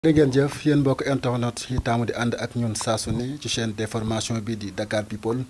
dégg ngeen jëf yéen mbokk internet yi taamu di ànd ak ñun saa su ne ci chaîne d'information bi di Dakar People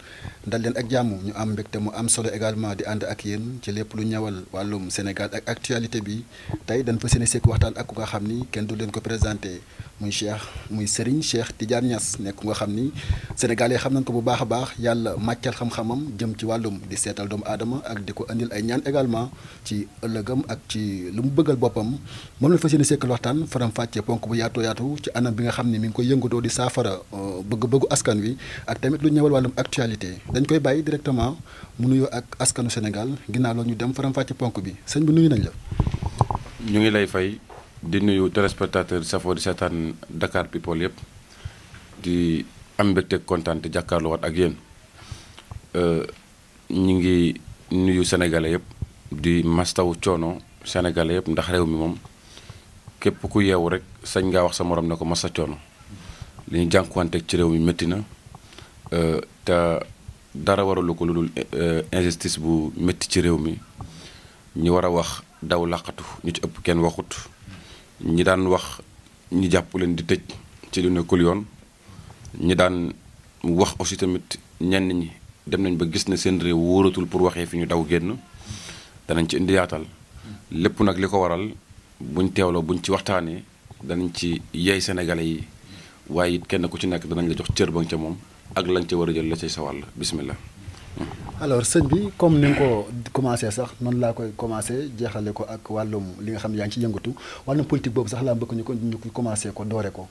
dal leen ak jàmm ñu am mbégte mu am solo également di ànd ak yéen ci lépp lu ñëwal wàllum Sénégal ak actualité bi tey dañ fa seen sekk waxtaan ak ku nga xam ni kenn du leen ko présenté muy Serigne Cheikh Tidiane Niass nekk ku nga xam ni sénégalais xam nañ ko bu baax a baax yàlla màccal xam-xamam jëm ci wàllum di seetal doomu aadama ak di ko andil ay ñaan également ci ëllëgam ak ci lu mu bëggal boppam moom la fa seen sekk waxtaan faram fàccee ponk bu yaatu ci anam bi nga xam ne mi ngi koy yëngatoo di saafara bëgg-bëggu askan wi ak tamit lu ñëwal wàllum actualité dañ koy bàyyi directement mu nuyoo ak askanu Sénégal ginnaaw loolu ñu dem faram-fàcce ponk bi sëñ bi nuyu nañ la. ñu ngi lay fay di nuyu téléspectateur safoo di seetaan Dakar People yëpp di am mbégte kontaan te jàkkaarloo waat ak yéen ñu ngi nuyu sénégalais yëpp di mastawu coono sénégalais yëpp ndax réew mi moom. képp ku yeewu rek sañ ngaa wax sa morom ne ko masa coono li ñu jànkuwanteeg ci réew mi métti na te dara waralu ko lu dul injustice bu métti ci réew mi ñi war a wax daw laqatu ñu ci ëpp kenn waxut ñi daan wax ñi jàpp leen di tëj ci lu nekkul yoon ñi daan wax aussi tamit ñenn ñi dem nañ ba gis ne seen réew wóoratul pour waxee fi ñu daw génn danañ ci indi yaatal lépp nag li ko waral buñ teewloo buñ ci waxtaanee danañ ci yeey sénégalais yi waaye it kenn ku ci nekk danañ la jox cër ba nga ca moom ak lañ ca war a jël la cay sa wàll bismillah. alors sëñ bi comme ni nga ko commencé sax noonu laa koy commencé jeexale ko ak wàllum li nga xam ne yaa ngi ci yëngatu wàllum politique boobu sax laa bëgg ñu commencé ko doore ko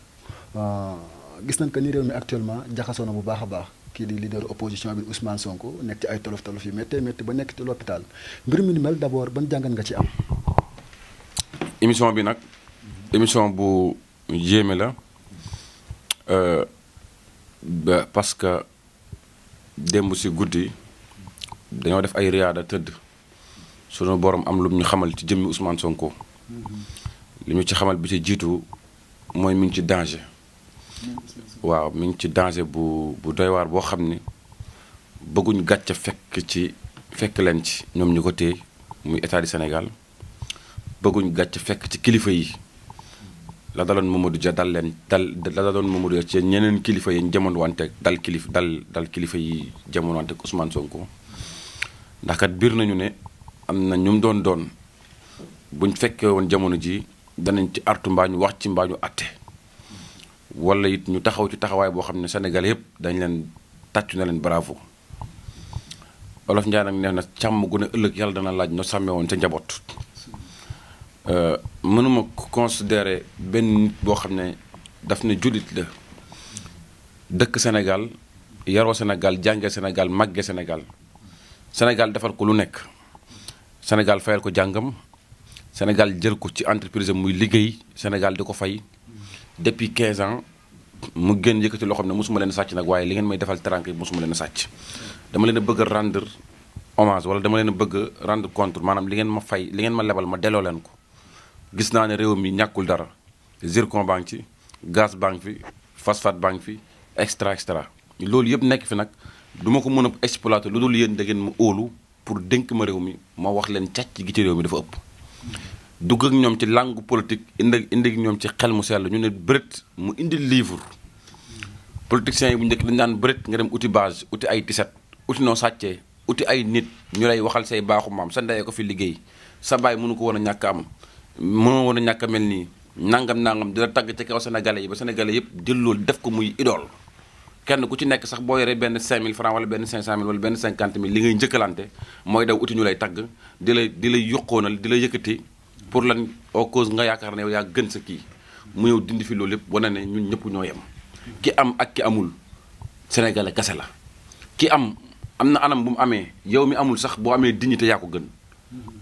gis nañ que ni réew mi actuellement jaxasoo na bu baax a baax kii di leader opposition bi Ousmane Sonko nekk ci ay tolof-tolof yu méttee métti ba nekk ci l'hôpital mbir mi ni mel d'abord ban jàngat nga ci am. émission bi nag émission bu yéeme la parce que démb si guddi dañoo def ay riyaada tëdd sunu borom am lu ñu xamal ci jëmmi Ousmane Sonko li ñu ci xamal bi ci jiitu mooy mi ngi ci danger waaw mi ngi ci danger bu doy waar boo xam ni bëgguñ gàcce fekk leen ci ñoom ñu ko téye muy état du Sénégal bëgguñ gàcc fekk ci kilifa yi la daloon Mamadou Dia dal leen la daloon Mamadou Dia ci ñeneen kilifa yi jamono wante dal kilifa yi jamono wante Ousmane Sonko ndax kat biir nañu ne am na ñu doon buñ fekkee woon jamono ji danañ ci artu mbaa ñu wax ci mbaa ñu atte wala it ñu taxaw ci taxawaay boo xam ne Sénégal yëpp dañ leen tàccu na leen bravo Olof Njaay nag neex na càmm gu ne ëllëg yàlla dana laaj no sàmmee woon sa njaboot. mënuma considérer benn nit boo xam ne daf ne jullit la dëkk Sénégal yaroo Sénégal jànge Sénégal màgge Sénégal defal ko lu nekk Sénégal fayal ko jàngam Sénégal jël ko ci entreprise muy liggéey Sénégal di ko fay depuis 15 ans mu gën yëkkati loo xam ne mosuma leen sàcc nag waaye li ngeen may defal teraanga yi mosuma leen sàcc dama leen a bëgg a rendre hommage wala dama leen a bëgg a rendre compte maanaam li ngeen ma fay li ngeen ma lebal ma delloo leen ko gis naa ne réew mi ñàkkul dara zircon baa ngi ci gaz baa ngi fi phosphate baa ngi fi extra loolu yëpp nekk fi nag du ma ko mën a exploiter lu dul yéen da ngeen ma óolu pour dénk ma réew mi ma wax leen càcc gi ci réew mi dafa ëpp. dugg ak ñoom ci langue politique indi ak ñoom ci xel mu sell ñu ne bëreet mu indi livre politiciens yi bu njëkk dañu naan bëreet nga dem uti base uti ay tiset uti noo sàccee uti ay nit ñu lay waxal say baaxu maam sa ndeyee ko fi liggéey sa baay mënu ko woon a ñàkk am. mënoo woon a ñàkk a mel nii nangam dina tagg ci kaw sénégalais yi ba sénégalais yëpp jël loolu def ko muy idole kenn ku ci nekk sax boo yoree benn 5000 francs wala benn 500000 wala benn 50000 li ngay njëkkalante mooy daw uti ñu lay tagg di lay yokkoonal di la yëkkati pour lan au cause nga yaakaar ne yow yaa gën sa kii mu ñëw dindi fi loolu yëpp wane ne ñun ñëpp ñoo yem ki am ak ki amul sénégalais kese la ki am na anam bu mu amee yow mi amul sax boo amee dignité yaa ko gën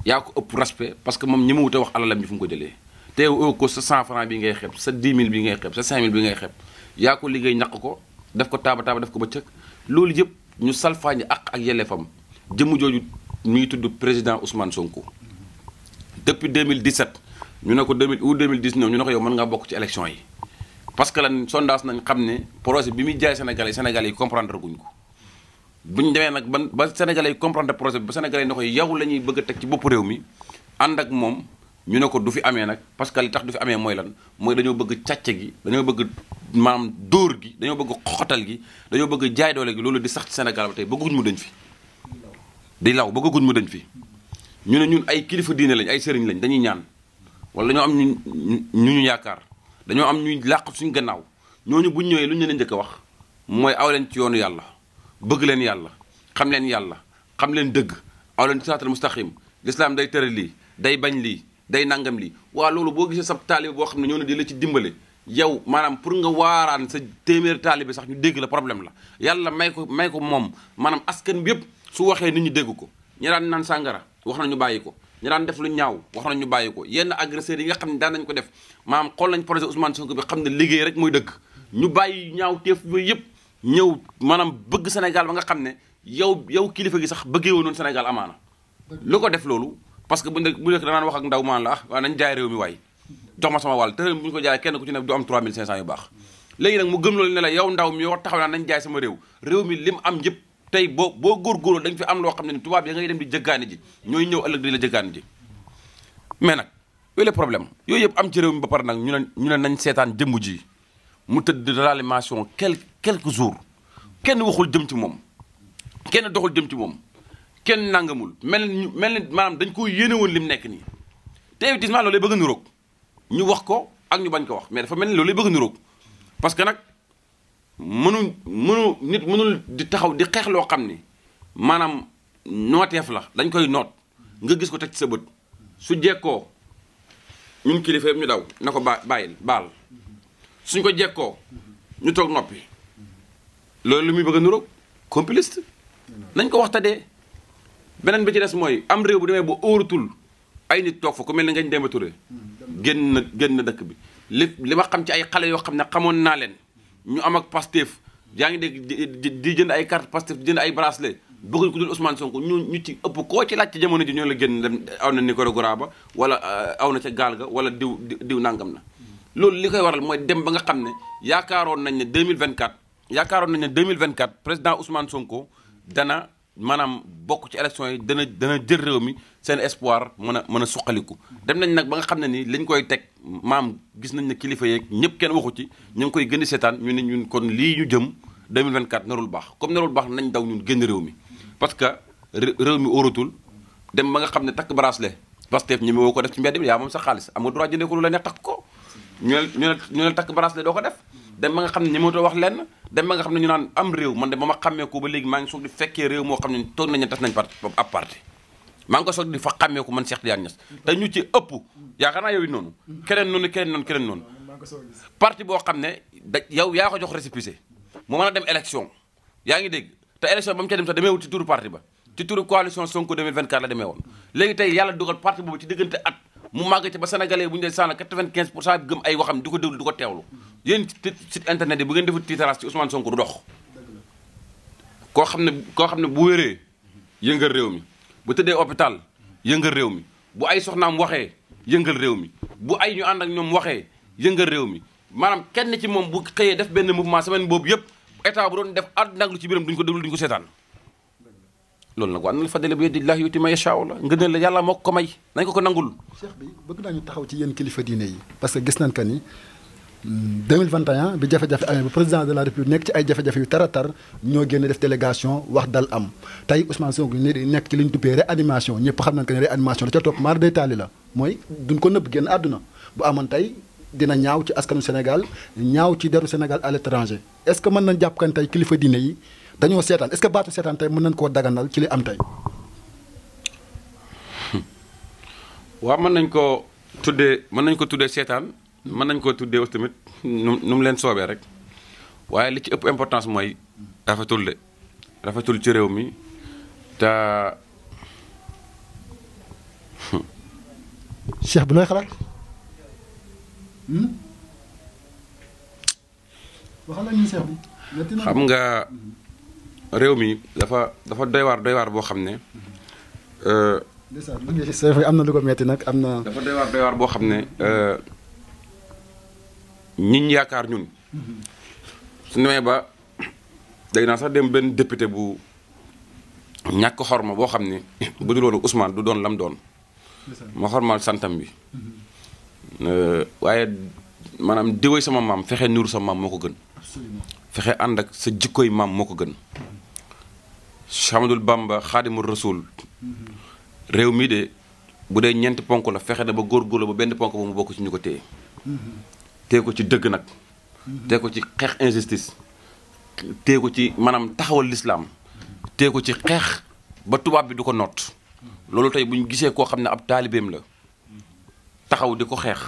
yaa ko ëpp respect parce que moom ñi ma wute wax alalam bi fu mu ko jëlee te yow ko sa 100 francs bi ngay xeeb sa 10 000 bi ngay xeeb sa 5000 bi ngay xeeb yaa ko liggéey ñaq ko def ko taaba def ko bëccëg loolu yëpp ñu salfaañi ak yelleefam jëmm jooju mi ngi tudd président Ousmane Sonko depuis 2017 ñu ne ko 2019 ñu ne ko yow mën ngaa bokk ci élection yi parce que lan sondage nañ xam ne projet bi muy jaay Sénégalais yi comprendre guñ ko bu ñu demee nag ba Sénégalais yi comprendre projet bi ba Sénégalais yi ne ko yow la ñuy bëgg a teg ci bopp réew mi ànd ak moom ñu ne ko du fi amee nag parce que li tax du fi amee mooy lan mooy dañoo bëgg càcce gi dañoo bëgg maanaam dóor gi dañoo bëgg xoxatal gi dañoo bëgg jaay doole gi loolu di sax ci Sénégal ba tey bëgguñ mu dañ fi di law bëgguñ mu dañ fi ñu ne ñun ay kilifa diine lañ ay sëriñ lañ dañuy ñaan wala dañoo am ñu yaakaar dañoo am ñuy làq suñu gannaaw ñooñu buñ ñëwee lu ñu leen njëkk a wax mooy aw leen ci yoonu yàlla bëgg leen yàlla xam leen dëgg aw leen ci siraatal mustaqim lislaam day tëral lii day bañ lii day nangam lii waa loolu boo gisee sab taalibe boo xam ne ñoo ne di la ci dimbale yow maanaam pour nga waaraan sa téeméer taalibe sax ñu dégg la problème la yàlla may ko moom maanaam askan bi yëpp su waxee nit ñi dégg ko ñi daan naan sàngara wax nañu bàyyi ko ñi daan def lu ñaaw wax nañu bàyyi ko yenn agresseurs yi nga xam ne daan nañu ko def maanaam xool nañ projet Ousmane Sonko bi xam ne liggéey rek mooy dëgg ñu bàyyi ñaaw teef yooyu yëpp ñëw maanaam bëgg Sénégal ba nga xam ne yow kilifa gi sax bëggee woon noonu Sénégal amaana lu ko def loolu parce que bu nekk danaan wax ak ndaw maan la waaw nañ jaay réew mi waay jox ma sama wàll te bu ñu ko jaay kenn ku ci ne du am 3500 yu baax léegi nag mu gëm loolu ne la yow ndaw mi yow taxaw naa nañ jaay sama réew mi lim am yëpp tey boo góorgóorloo dañ fi am loo xam ne ni tubaab yi ngay dem di jëggaani ji ñooy ñëw ëllëg di la jëggaani ji mais nag yooyu le problème yooyu yëpp am ci réew mi ba pare nag ñu ne nañ seetaan jëmb ji mu tëdd réanimation quelques jours kenn waxul jëm ci moom kenn doxul jëm ci moom kenn nangamul mel ni maanaam dañ ko yéene woon lim nekk nii te effectivement loolu lay bëgg a niroog ñu wax ko ak ñu bañ ko wax mais dafa mel ni loolu lay bëgg a niroog parce que nag nit mënul di taxaw di xeex loo xam ni maanaam nooteef la dañ koy noot nga gis ko teg ci sa bët su jekkoo ñun kilifa yëpp ñu daw na ko baal suñ ko jekkoo ñu toog noppi loolu lu muy bëgg a niroog complice nañ ko waxtaanee. beneen bi ci des mooy am réew bu demee ba óoratul ay nit toog fa ku mel ne Ngagne Demba Touré génn dëkk bi li ma xam ci ay xale yoo xam ne xamoon naa leen ñu am ak Pastef yaa ngi dégg di jënd ay carte Pastef di jënd ay bracelet bëgguñ ko dul Ousmane Sonko ñu ci ëpp koo ci laaj ci jamono ji ñoo la génn dem aw na Nicaragua ba wala aw na ca gaal ga wala diw nangam na loolu li koy waral mooy dem ba nga xam ne yaakaaroon nañ ne 2024 président Ousmane Sonko dana maanaam bokk ci élection yi dana jël réew mi seen espoir mën a suqaliku dem nañ nag ba nga xam ne ni liñ koy teg maam gis nañ ne kilifa yeeg ñëpp kenn waxu ci ñu ngi koy gën di seetaan ñu ne ñun kon lii ñu jëm 2024 narul baax comme narul baax nañ daw ñun génn réew mi parce que réew mi óoratul dem ba nga xam ne takk bracelet Pastef ñi woo ko def ci mbedd bi yaa moom sa xaalis am nga droit jëndee ko lu la neex takk ko ñu ne takk bracelet doo ko def dem ba nga xam ne ñi mootoo wax lenn dem ba nga xam ne ñu naan am réew man de ba ma xàmmee ko ba léegi maa ngi soog di fekkee réew moo xam ne toog nañu tas nañ ab parti maa ngi ko soog di fa xàmmee ko man Cheikh Tidiane Niass te ñu ci ëpp yaakaar naa yow it noonu keneen noonu parti boo xam ne yow yaa ko jox récépissé mu mën a dem élection yaa ngi dégg te élection ba mu ca dem sax demeewul ci turu parti ba ci turu coalition Sonko 2024 la demee woon léegi tey yàlla dugal parti boobu ci diggante at mu màgg ci ba sénégalais bu ñu dee 95% bi gëm ay waxam di ko déglu di ko teewlu yéen site internet yi bu ngeen defu tiitaras ci Ousmane Sonko du dox koo xam ne bu wéree yëngal réew mi bu tëddee hôpital yëngal réew mi bu ay soxnaam waxee yëngal réew mi bu ay ñu ànd ak ñoom waxee yëngal réew mi maanaam kenn ci moom bu xëyee def benn mouvement semaine boobu yëpp état bu doon def àdduna ak lu ci biiram duñ ko déglu duñ ko seetaan loolu nag waa na la fadale bi yadillaahi yu'ti man yashaa la ngëneel la yàlla moo ko may nañ ko nangul. cheikh bi bëgg naa ñu taxaw ci yéen kilifa diine yi parce que gis nañ que ni 2021 bi jafe-jafe amee ba président de la république nekk ci ay jafe-jafe yu tar ñoo génn def délégation wax dal am tey Ousmane Sonko nekk ci li ñu tuppee réanimation ñëpp xam nañ que ne réanimation da ca topp maar day taali la mooy duñ ko nëbb génn àdduna bu amoon tey dina ñaaw ci askanu Sénégal ñaaw ci deru Sénégal à l'étranger est-ce que mën nañ jàpp kan tey kilifa diine yi dañoo seetaan est-ce que baatu seetaan tey mën nañ koo daganal ci li am tey. waaw mën nañ ko tuddee seetaan mën nañ ko tuddee aussi tamit nu mu leen soobee rek waaye li ci ëpp importance mooy rafetul ci réew mi te. cheikh bi looy xalaat. waxal la ñuy cheikh bi. xam nga réew mi dafa doy waar boo xam ne. am na lu ko metti nag am na. dafa doy waar boo xam ne ñiñ yaakaar ñun. su demee ba dégg naa sax dem benn député bu ñàkk xorma boo xam ne bu dul woon Ousmane du doon lam doon ma xormaal santam bi waaye maanaam diwee sama maam fexe niru sa maam moo ko gën fexe ànd ak sa jikkoy maam moo ko gën Cheikh Ahmadou Bamba Xaadimul Rasuul réew mi de bu dee ñeenti ponk la fexe na ba góorgóorlu ba benn ponk ba mu bokk ci ñu ko téye téye ko ci dëgg nag téye ko ci xeex injustice téye ko ci maanaam taxawal lislaam téye ko ci xeex ba tubaab bi du ko noot loolu tey bu ñu gisee koo xam ne ab taalibeem la taxaw di ko xeex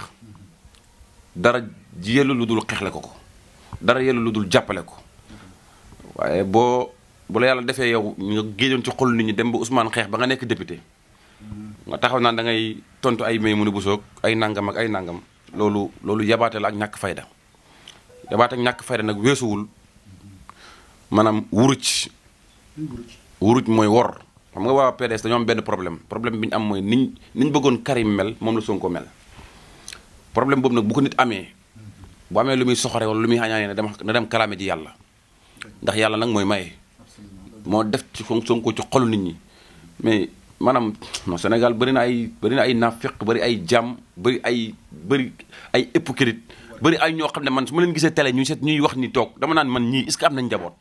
dara yellu lu dul xeexle ko dara yellu lu dul jàppale ko waaye bu la yàlla defee yow nga géejoon ci xol nit ñi dem ba Ousmane xeex ba nga nekk député nga taxaw naan da ngay tontu ay may mu ne bu soog ay nangam ak ay nangam loolu yabaate la ak ñàkk fayda yabaate ak ñàkk fayda nag weesuwul maanaam wuruj mooy wor xam nga waa PDS dañoo am benn problème bi ñu am mooy niñ bëggoon Karim mel moom la Sonko mel problème boobu nag bu ko nit amee bu amee lu muy soxore wala lu muy xañaane na dem kalaame ji yàlla ndax yàlla nag mooy maye moo def ci Sonko ci xolu nit ñi mais maanaam non Sénégal bëri na ay naafeq bëri ay jàmm bëri ay hypocrite bëri ay ñoo xam ne man su ma leen gisee télé ñuy wax ni toog dama naan man ñii est-ce que am nañ njaboot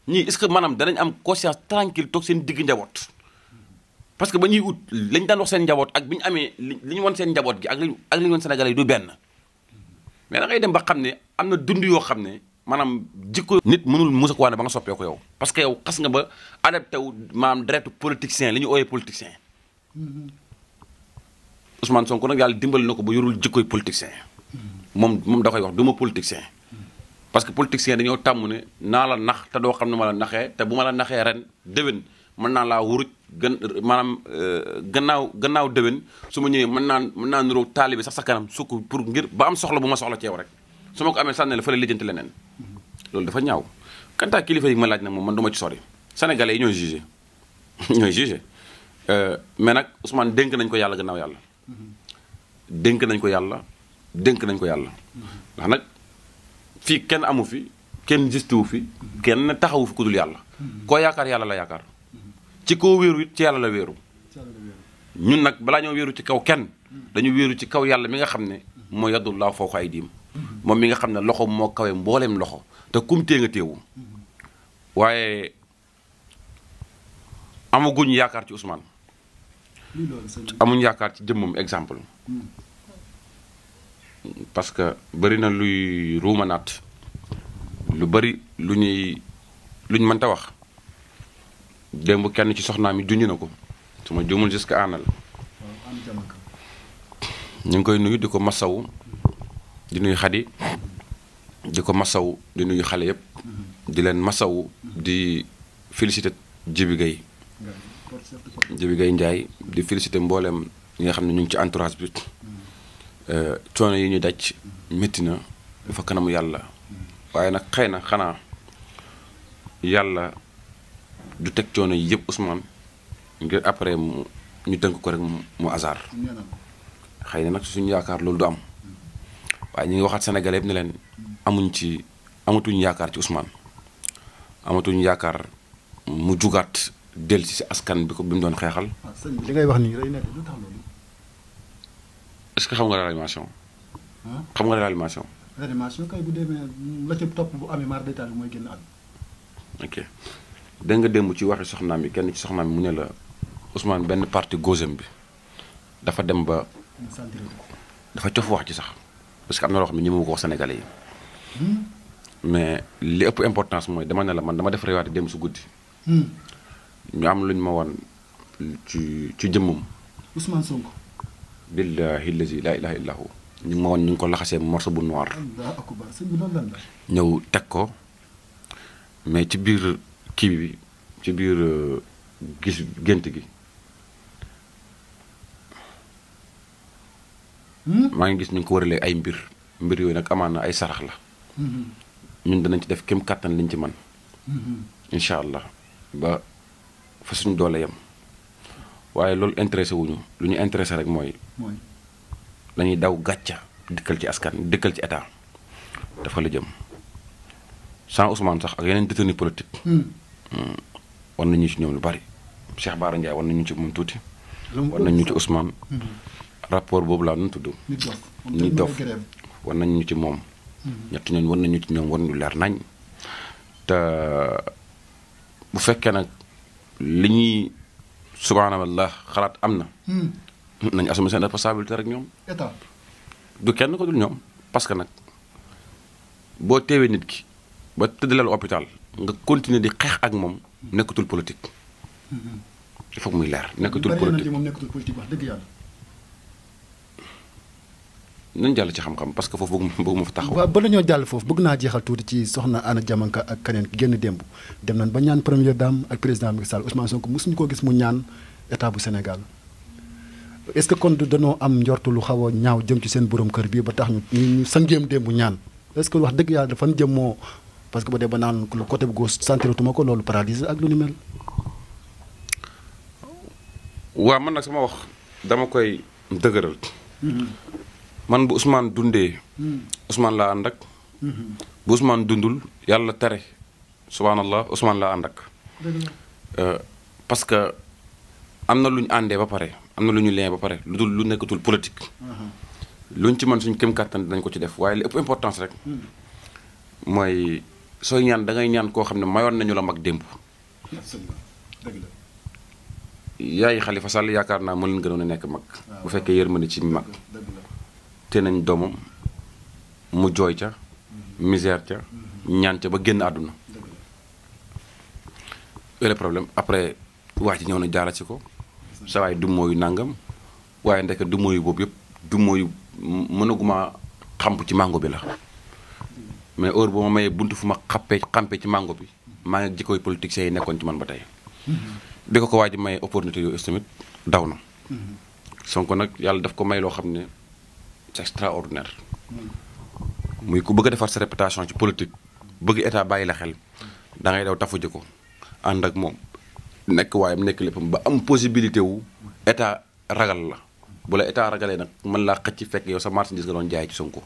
ñii est-ce que maanaam danañ am conscience tranquille toog seen digg njaboot parce que ba ñuy ut lañ daan wax seen njaboot ak bi ñu amee li ñu won seen njaboot gi ak li ñu won Sénégalais yi du benn mais da ngay dem ba xam ne am na dund yoo xam ne maanaam jikko nit mënul musa ko waane ba nga soppee ko yow parce que yow xas nga ba adapté wu maanaam deretu politicien li ñu ooyee politicien Ousmane Sonko nag yàlla dimbali na ko ba yorul jikkoy politicien moom da koy wax du ma politicien parce que politicien dañoo tàmm ne naa la nax te doo xam ne ma la naxee te bu ma la naxee ren déwén mën naa laa wuruj maanaam gannaaw déwén su ma ñëwee mën naa nuroo taalibe sax sa kanam sukk pour ngir ba am soxla bu ma soxla ci yow rek su ma ko amee sànne la fële lijjanti leneen loolu dafa ñaaw kantaa kilifa yi ma laaj nag moom man du ma ci sori sénégalais yi ñooy jugé mais nag Ousmane dénk nañ ko yàlla gannaaw yàlla dénk nañ ko yàlla ndax nag fii kenn amu fi kenn gistuwu fi kenn taxawu fi ku dul yàlla koo yaakaar yàlla la yaakaar ci koo wéeru it ci yàlla la wéeru ñun nag balaa ñoo wéeru ci kaw kenn dañu wéeru ci kaw yàlla mi nga xam ne moo yadullaa fawqa aydiihim moom mi nga xam ne loxo moo kawee mbooleem loxo te kum tee nga téewu waaye amaguñ yaakaar ci Ousmane amuñ yaakaar ci jëmmam exemple parce que bëri na luy ruumanaat lu bëri luñ mënta wax démb kenn ci soxnaa mi junj na ko su ma juumul jusqu'à anal ñu ngi koy nuyu di ko masawu di nuyu Xadi di ko masawu di nuyu xale yëpp di leen masawu di féliciter Jibi Gueye Ndiaye di féliciter mboolem ñi nga xam ne ñu ngi ci entourage bi coono yi ñu daj métti na dafa kanamu yàlla waaye nag xëy na xanaa yàlla du teg coono yi yëpp Ousmane ngir après ñu tënk ko rek mu hasard xëy na nag suñu yaakaar loolu du am waaye ñu ngi waxaat Sénégalais yëpp ne leen amatuñu yaakaar ci Ousmane amatuñu yaakaar mu jugaat del ci askan bi mu doon xeexal. li ngay wax nii day nekk lu tax loolu. est-ce que xam nga réanimation. xam nga réanimation. réanimation kay bu demee la ca topp bu amee maar détail bi mooy génn àdduna. ok dégg nga démb ci waxi soxnaam yi kenn ci soxnaam yi mu ne la Ousmane benn parti gauche bi dafa dem ba. dafa cof wax ci sax parce que am na loo xam ne ñi mu ko wax Sénégalais yi. mais li ëpp importance mooy dama ne la man dama def rewaate démb su guddi. ñu am lu ñu ma wan ci jëmmam. Ousmane Sonko. billahi lazi la ilaha illa hu ñu ngi ma wan ñu ngi ko laxasee morceau bu noir. ñëw teg ko mais ci biir kii bi ci biir gis gént gi. maa ngi gis ñu ngi ko waralee ay mbir yooyu nag amaan na ay sarax la. ñun danañ ci def kem kàttan liñ ci man incha allah ba fa suñu doole yem waaye loolu intéressé wuñu lu ñu intéressé rek mooy lañuy daw gàcca dëkkal ci askan dëkkal ci état dafa la jëm sans Ousmane sax ak yeneen détenu politique war nañu ci ñoom lu bari Cheikh Bara Ndiaye war nañu ci moom tuuti war nañ ñu ci Ousmane. rapport boobu laa nu tudd. nit dof war nañ ñu ci moom. ñett ñooñu war nañu ci ñoom war ñu leer nañ. te bu fekkee nag li ñuy subhanallah xalaat am na. nañ assumer seen responsabilité rek ñoom. état du kenn ko dul ñoom parce que nag boo teewee nit ki ba tëddalal hôpital nga continuer di xeex ak moom nekkatul politique. il faut muy leer nekkatul politique moom nekkatul politique wax dëgg yàlla. nañ jàll ci xam-xam parce que foofu bëgg ma fa taxaw. waaw bala ñoo jàll foofu bëgg naa jeexal tuuti ci soxna Anna Diamanka ak keneen ki génn démb dem nañ ba ñaan première dame ak président Macky Sall Ousmane Sonko mosuñu koo gis mu ñaan état bu Sénégal est-ce que kon danoo am njortu lu xaw a ñaaw jëm ci seen borom kër bii ba tax ñu sangéem démb ñaan est-ce que wax dëgg yàlla dafa jëm moo parce que ba dee ba naan le côté bu gauche sentiratuma ko loolu paralysé ak lu ni mel. waaw man nag sama wax dama koy dëgëral. man bu Ousmane dundee. Ousmane laa ànd ak. bu Ousmane dundul yàlla tere subhanallah Ousmane laa ànd ak. parce que am na lu ñu àndee ba pare am na lu ñu leen ba pare lu dul lu nekkatul politique. luñ ci mën suñ këm kàttan dañ ko ci def waaye li ëpp importance rek. mooy sooy ñaan da ngay ñaan koo xam ne mayoon nañu la mag démb. yaay Khalifa Sall yaakaar naa moo leen gënoon a nekk mag. bu fekkee yërmande ci mag. te nañ doomam mu jooy ca misère ca ñaan ca ba génn àdduna. le problème après waa ji ñëw na jaara ci ko sa waay du mooyu nàngam waaye ndeke du mooyu boobu yëpp du mooyu mënaguma xamp ci mango bi la mais heure boo ma mayee buntu fu ma xampe ci mango bi maa ngi jikkoy politiciens yi nekkoon ci man ba tey bi ko waa ji mayee opportunité yooyu tamit daw na Sonko nag yàlla daf ko may loo xam ne c'est extraordinaire muy ku bëgg a defar sa réputation ci politique bëgg état bàyyi la xel da ngay daw tafu ji ko ànd ak moom nekk waayam nekk léppam ba am possibilité wu état ragal la bu la état ragalee nag mën laa xëcc fekk yow sa marchandise nga doon jaay ci Sonko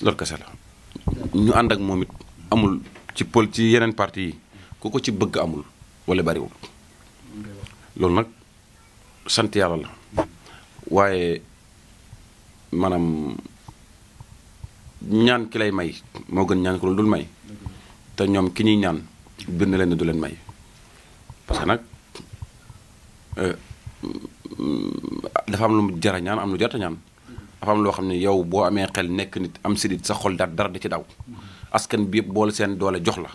loolu kese la ñu ànd ak moom it amul ci yeneen parti yi ku ko ci bëgg amul wala bariwul loolu nag sant yàlla la waaye maanaam ñaan ki lay may moo gën ñaan ko loolu dul may te ñoom ki ñuy ñaan bind leen ne du leen may parce que nag dafa am lu jara ñaan am lu jarta ñaan dafa am loo xam ne yow boo amee xel nekk nit am sidit sa xol dara da ci daw askan bi yëpp boole seen doole jox la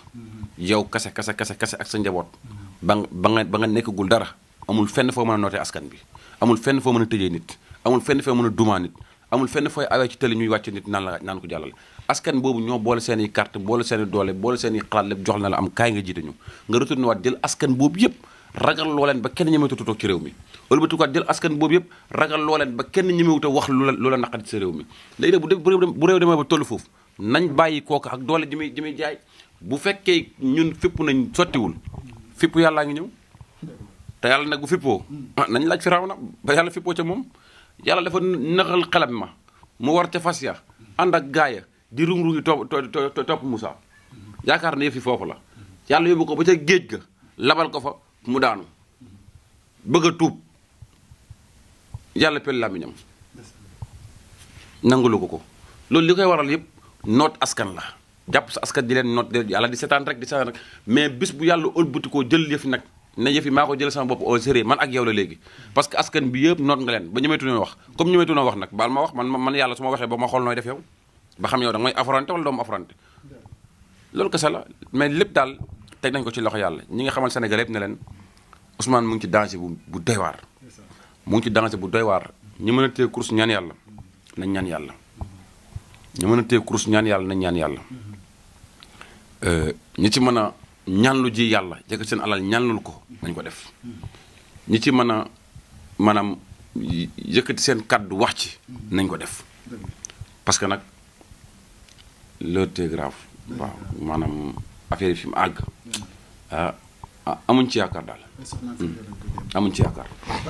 yow kase ak sa njaboot ba nga nekkagul dara amul fenn foo mën a nootee askan bi amul fenn foo mën a tëjee nit amul fenn foo mën a dumaa nit amul fenn fooy awee ci tëli ñuy wàcce nit naan ko jàllale askan boobu ñoo boole seen i carte boole seen i doole boole seen i xalaat lépp jox na la am kaay nga jiite ñu nga retourné waat jël askan boobu yëpp ragal loo leen ba kenn ñemewut a toog ci réew mi wala ba tukaat jël askan boobu yëpp ragal loo leen ba kenn ñemewut a wax lu la naqari ci sa réew mi léegi nag bu réew demee ba tollu foofu nañ bàyyi kooku ak doole ji muy jaay bu fekkee ñun fépp nañ sottiwul fépp yàllaa ngi ñëw te yàlla nag bu féppoo nañ laaj Firawna ba yàlla féppoo ca moom yàlla dafa naxal xelam ma mu war ca fas ya ànd ak gaaya di rung-rungi topp Moussa yaakaar na yëf yi foofu la yàlla yóbbu ko ba ca géej ga labal ko fa mu daanu bëgg a tuub yàlla pel làmmiñam nangulu ko loolu li koy waral yëpp noot askan la jàpp sa askan di leen noot yàlla di seetaan rek mais bis bu yàlla ëlbati koo jël yëf nag ne yëf yi maa ko jël sama bopp au sérieux man ak yow la léegi parce que askan bi yëpp noot nga leen ba ñëmeetu wax comme ñëmeetu wax nag baal ma wax man yàlla su ma waxee ba ma xool nooy def yow ba xam yow da nga may affronté wala doo ma affronté loolu kese la mais lépp daal teg nañ ko ci loxo yàlla ñi nga xamal Sénégal yëpp ne leen Ousmane mu ngi ci danger bu doy waar mu ngi ci danger bu doy waar ñi mën a téye course ñaan yàlla nañ ñaan yàlla ñi mën a téye course ñaan yàlla nañ ñaan yàlla ñi ci mën a ñaanlu ji yàlla jëkk seen alal ñaanlul ko nañ ko def ñi ci mën a maanaam yëkkati seen kàddu wax ci nañ ko def parce que nag l'heure est grave waaw maanaam affaire yi fi mu àgg amuñ ci yaakaar daal amuñ ci yaakaar.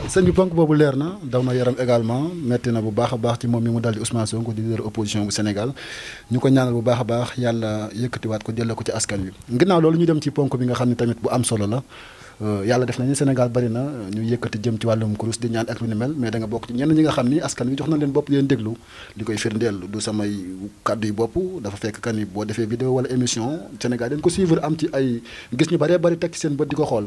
sëñ bi ponk boobu leer na daw na yaram également metti na bu baax a baax ci moom mi mu dal di Ousmane Sonko di leader opposition bu Sénégal ñu ko ñaanal bu baax a baax yàlla yëkkatiwaat ko jëlee ko ci askan wi. ginnaaw loolu ñu dem ci ponk bi nga xam ne tamit bu am solo la yàlla def nañu Sénégal bari na ñu yëkkati jëm ci wàllum kurus di ñaan ak lu ni mel mais da nga bokk ci ñenn ñi nga xam ni askan wi jox na leen bopp di leen déglu li koy firndeel du samay kàddu yu bopp dafa fekk kan ni boo defee vidéo wala émission Sénégal dañ ko suivre am ci ay gis ñu baree bari teg ci seen bët di ko xool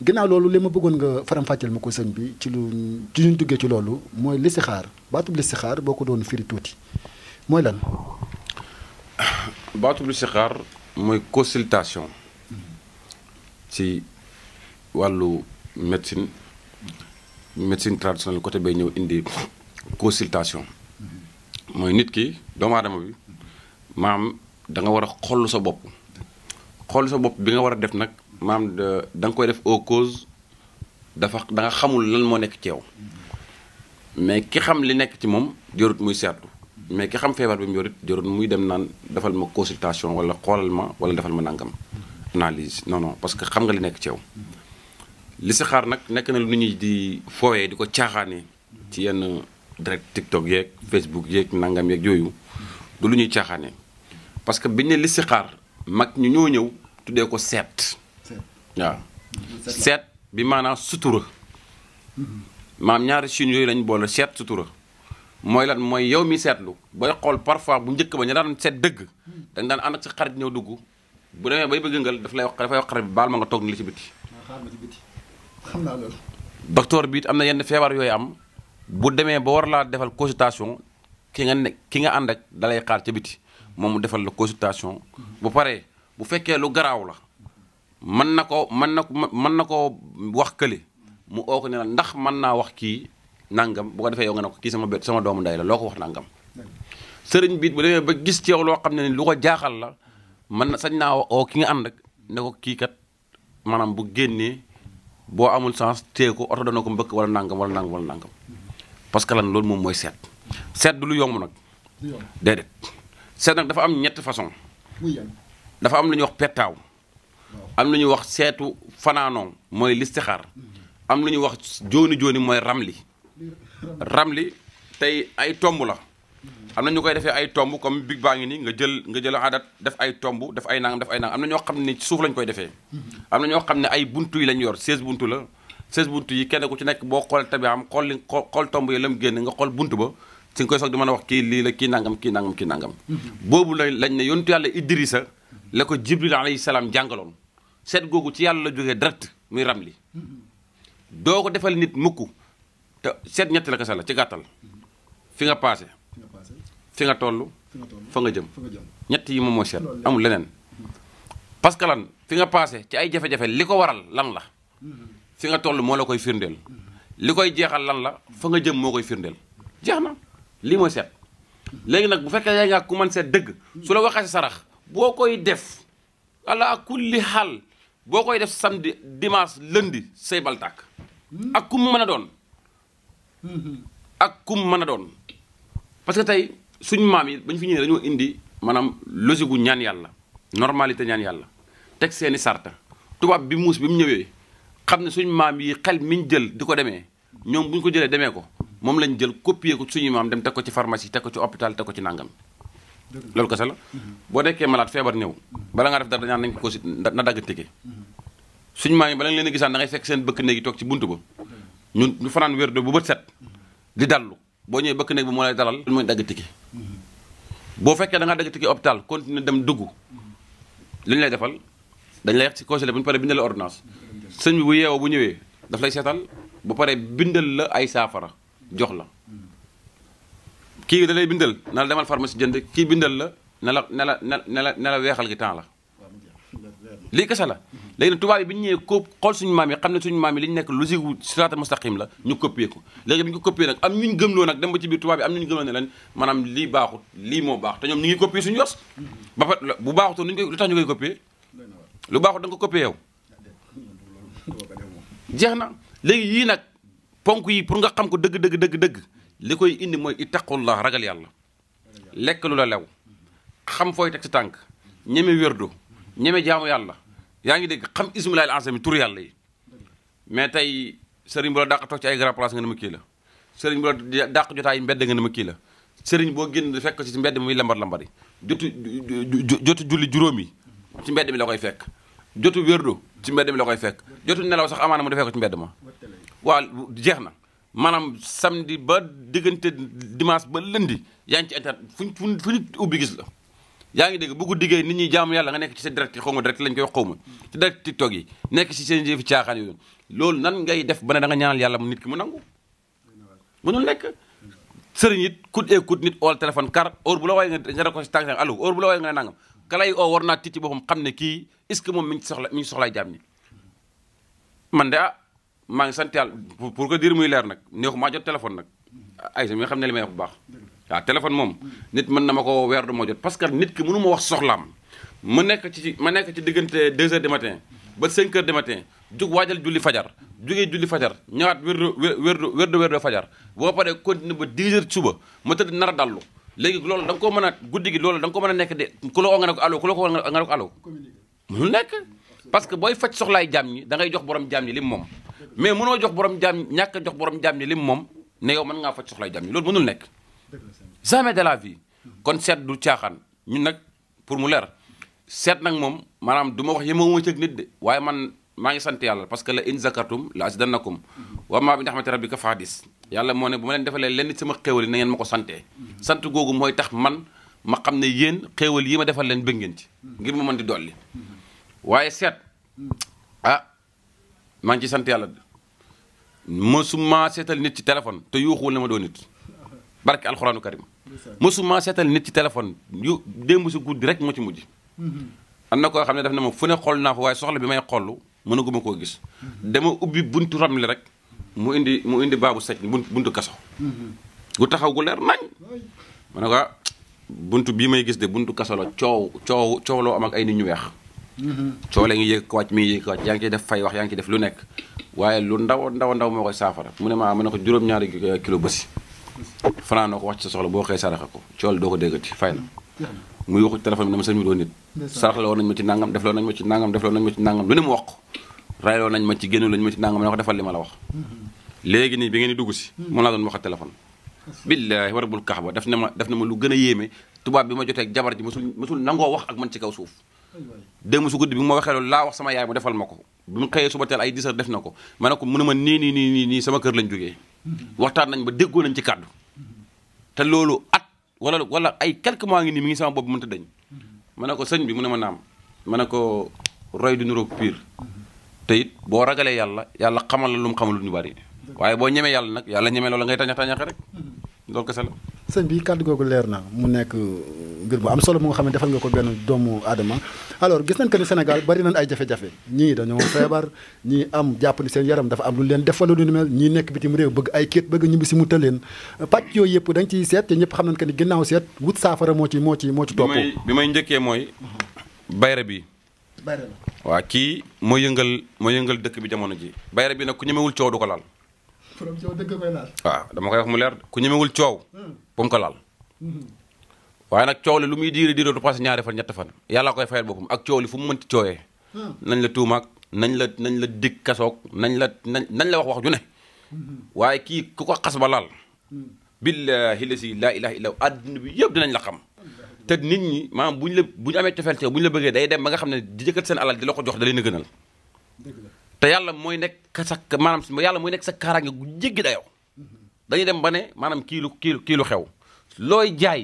ginnaaw loolu li ma bëggoon nga faram-fàcceel ma ko sëñ bi ci ñu duggee ci loolu mooy listixaar baatub listixaar boo ko doon firi tuuti mooy lan. baatub listixaar mooy consultation ci wàllu médecine traditionnelle côté bay ñëw indi consultation mooy nit ki doomu aadama bi maam da nga war a xool sa bopp bi nga war a def nag maam da nga koy def au cause da nga xamul lan moo nekk ci yow mais ki xam li nekk ci moom jarut muy seetlu mais ki xam feebar bi mu yorit jarut muy dem naan defal ma consultation wala xoolal ma wala defal ma nangam analyse non parce que xam nga li nekk ci yow. listixaar nag nekk na lu nit ñi di foowee di ko caaxaanee ci yenn direct TikTok yeeg Facebook yeeg nangam yeeg yooyu du lu ñuy caaxaanee parce que biñ ne listixaar mag ñu ñoo ñëw tuddee ko seet. waaw seet bi maanaam sutura maam ñaari chine yooyu lañ boole seet sutura mooy lan mooy yow mi seetlu booy xool parfois bu njëkk ba ñu daan seet dëgg dañ daan ànd ak sa xarit ñëw dugg bu demee bay bëgg ngal dafay wax xarit bi baal ma nga toog ni li ci biti. xam naa loolu. docteur bi it am na yenn feebar yooyu am bu demee ba war laa defal consultation ki nga ànd ak dalay xaar ca biti moom mu defal la consultation bu paree bu fekkee lu garaaw la mën na ko wax kële mu oo ko ne la ndax mën naa wax kii nangam bu ko defee yow nga ne ko kii sama doomu ndey la loo ko wax nangam. sëriñ bi it bu demee ba gis ci yow loo xam ne ni lu ko jaaxal la mën na sañ naa oo ki nga ànd ak ne ko kii kat maanaam bu génnee. boo amul sens téye ko oto dana ko mbëkk wala nangam parce que lan loolu moom mooy seet du lu yomb nag déedéet seet nag dafa am ñetti façon dafa am lu ñuy wax pettaaw am lu ñuy wax seetu fanaanoo mooy listixaar am lu ñuy wax jooni mooy ramli tey ay tomb la am na ñu koy defee ay tomb comme big baa ngi nii nga jël adat def ay tomb def ay nangam am na ñoo xam ne ci suuf lañ koy defee am na ñoo xam ne ay buntu yi lañ yor 16 buntu la 16 buntu yi kenn ku ci nekk boo xool tabi am xool tomb yi la mu génn nga xool buntu ba ci nga koy soog di mën a wax kii lii la kii nangam boobu lañ ne yontu yàlla Idrissa la ko Jibril alayhi salaam jàngaloon seet googu ci yàlla la jógee direct muy ramli doo ko defal nit mukk te seet ñetti la kese la ci gàttal fi nga passé fi nga toll fa nga jëm ñett yi moom mooy seet amul leneen parce que lan fi nga passé ci ay jafe-jafe li ko waral lan la fi nga toll moo la koy firndeel li koy jeexal lan la fa nga jëm moo koy firndeel jeex na lii mooy seet léegi nag bu fekkee yaa ngaa ku mën seet dëgg su la waxee sarax boo koy def ala kulli xaal boo koy def samedi dimanche lundi say bal tàkk ak kum mën a doon parce que tey suñu maam yi bañ fi ñëwee dañoo indi maanaam logique gu ñaan yàlla normalité ñaan yàlla teg seeni sarta tubaab bi muus bi mu ñëwee xam ne suñu maam yi xel miñ jël di ko demee ñoom bu ñu ko jëlee demee ko moom lañ jël copier ko suñu maam dem teg ko ci pharmacie teg ko ci hôpital teg ko ci nangam loolu kese la boo nekkee malade feebar ñëw bala nga def dara dañaan nañ ko si na dagg tike suñu maam yi bala nga leen a gisaan da ngay fekk seen bëkk néegi toog ci buntu ba ñu fanaan wér de bu bët set di dallu boo ñëwee bëkk néeg bi moo lay dalal mooy dagg tike boo fekkee da ngaa dagg tike hôpital continuer dem dugg li ñu lay defal dañ lay ci conseiller bu ñu paree bindal la ordonnance sëñ bi bu yeewoo bu ñëwee daf lay seetal bu paree bindal la ay saafara jox la kii da lay bindal na la demal pharmacie jënd kii bindal la ne la weexal gi temps la lii kese la léegi nag tubaab yi bi ñu ñëwee ko xool suñu maam yi xam ne suñu maam yi li ñu nekk logique wu siraatal mustaqim la ñu copier ko léegi bi ñu ko copier nag am ñu gëmloo nag dem ba ci biir tubaab yi am ñu gëmloo ne leen maanaam lii baaxut lii moo baax te ñoom ñu ngi copier suñu yos ba fa bu baaxutoon nuñu koy lu tax ñu koy copier lu baaxut da nga ko copier yow jeex na léegi yii nag ponk yi pour nga xam ko dëgg li koy indi mooy ittaqullah ragal yàlla lekk lu la lew xam fooy teg sa tànk ñeme wérdo ñeme jaamu yàlla yaa ngi dégg xam ismullaahil azam tur yàlla yi mais tey sëriñ bu la dàq toog ci ay grand place nga ne ma kii la sëriñ bu la dàq jotaay mbedd nga ne ma kii la sëriñ boo génn fekk ci mbedd mi muy lambar-lambari jotu julli juróomi ci mbedd mi la koy fekk jotu wérdo ci mbedd mi la koy fekk jotu nelaw sax amaana mu defee ko ci mbedd ma waaw jeex na maanaam samedi ba diggante dimanche ba lundi yaa ngi ci internet fu nit ubbi gis la yaa ngi dégg bu ko diggee nit ñi jaamu yàlla nga nekk ci sa direct xaw ma direct lañ koy wax xaw ma ci direct TikTok yi nekk ci seen jëfi caaxaan yooyu loolu nan ngay def ba ne da nga ñaanal yàlla mu nit ki mu nangu mënul nekk sëriñ it kut et kut nit ool téléphone car heure bu la waaye nga def ko si tànk allo heure bu la waaye nga ne nangam kalay oo war naa tiit ci boppam xam ne kii est ce que moom mi ngi soxlaay jaam ñi man de maa ngi sant yàlla pour que dire muy leer nag neexu maa jot téléphone nag ay sa mi nga xam ne li may wax bu baax waaw téléphone moom nit mën na ma ko weer du moo jot parce que nit ki mënu ma wax soxlaam ma nekk ci diggante 2 heures du matin ba 5 heures du matin jug waajal julli fajar jugee julli fajar ñëwaat wérdu fajar boo paree continuer ba 10 heures suba ma tëdd nar a dallu léegi loolu da nga ko mën a guddi gi loolu da nga ko mën a nekk de ku la oo nga ne ko allo ku la ko oo nga ne ko allo mënul nekk parce que booy faj soxlaay jaam ñi da ngay jox borom jaam ñi lim moom mais mënoo jox borom jaam ñàkk a jox borom jaam ñi lim moom ne yow mën ngaa faj soxlaay jaam ñi loolu mënul nekk jamais de la vie kon seet du caaxaan ñun nag pour mu leer seet nag moom maanaam du ma wax yemewuma ci ak nit de waaye man maa ngi sant yàlla parce que la in zakartum la azidannakum wa maa bi ni'mati rabbika fa hadis yàlla moo ne bu ma leen defalee lenn sama xéewal yi na ngeen ma ko santee sant googu mooy tax man ma xam ne yéen xéewal yi ma defal leen bëgg ngeen ci ngir ma mën di dolli waaye seet maa ngi ci sant yàlla mësuma seetal nit ci téléphone te yuuxuwul ne ma doo nit barke alxuraanu karim mësuma seetal nit ci téléphone yu démb si guddi rek moo ci mujj am na koo xam ne daf ne ma fu ne xool naa fa waaye soxla bi may xollu mënaguma koo gis dama ubbi buntu ramli rek mu indi baabu sec buntu kaso gu taxaw gu leer nañ ma ne ko buntu bii may gis de buntu kaso la coow loo am ak ay nit ñu weex coow la ngi yéeg ko wàcc mi ngi yéeg ko wàcc yaa ngi ciy def fay wax yaa ngi ciy def lu nekk waaye lu ndaw moo koy saafara mu ne ma ko juróom-ñaari kilo bësi fanaanoo ko wax ci sa soxla boo xëy saraxe ko cool doo ko déggati fay na muy waxu téléphone bi dama sëñ mi doo nit saraxloo nañ ma ci nangam defloo nañ ma ci nangam lu ne mu wax ko rayloo nañ ma ci génnu lañ ma ci nangam ne ko defal li ma la wax léegi nii bi ngeen di dugg si moom laa doon wax téléphone billaahi wa rabbul kaaba def na ma lu gën a yéeme tubaab bi ma jotee ak jabar ji mësul nangoo wax ak man ci kaw suuf démb su guddi bi ma waxee loolu laa wax sama yaay mu defal ma ko bi mu xëyee suba teel ay 10 heures def na ko ma ne ko mu ne ma nii sama kër lañ jógee waxtaan nañ ba déggoo nañ ci kàddu te loolu at wala ay quelques mois ngi nii mi ngi sama bopp mënta dañ ma ne ko sëñ bi mu ne ma naam ma ne ko roy du niroog pire te it boo ragalee yàlla xamal la lu mu xamal lu ñu bari waaye boo ñemee yàlla nag yàlla ñemee loolu ngay tañaxe rek loolu kese la sëñ bi kàddu googu leer na mu nekk ngir bu am solo mu nga xam ne defal nga ko benn doomu aadama alors gis nañ que ni Sénégal bari nañ ay jafe-jafe ñii dañoo feebar ñii am jàpp ni seen yaram dafa am lu leen def wala lu ni mel ñii nekk bitim réew bëgg ay kéet bëgg ñibbi si mu tëleen pàcc yooyu yëpp dañ ciy seet te ñëpp xam nañ que ni ginnaaw seet wut saafara moo ci topp bi may njëkkee mooy bayra bi waaw kii moo yëngal dëkk bi jamono ji bayra bi nag ku ñemewul coow du ko laal borom coow dëgg koy laal waaw dama koy wax mu leer ku ñemewul coow bu mu ko laal waaye nag coow li lu muy diire du passé ñaari fan ñett fan yàlla koy fayal boppam ak coow li fu mu mënti coowee nañ la tuumaak nañ la dig kasoog nañ la wax ju ne waaye kii ku ko xas ba laal billahi la si laa ilaha illa àdduna bi yëpp dinañ la xam te nit ñi maanaam bu ñu amee cofeel ci bu ñu la bëggee day dem ba nga xam ne di jëkkat seen alal di la ko jox da leen a gënal te yàlla mooy nekk yàlla mooy nekk sa kaaraange gu jéggi dayoo dañuy dem ba ne maanaam kii lu xew looy jaay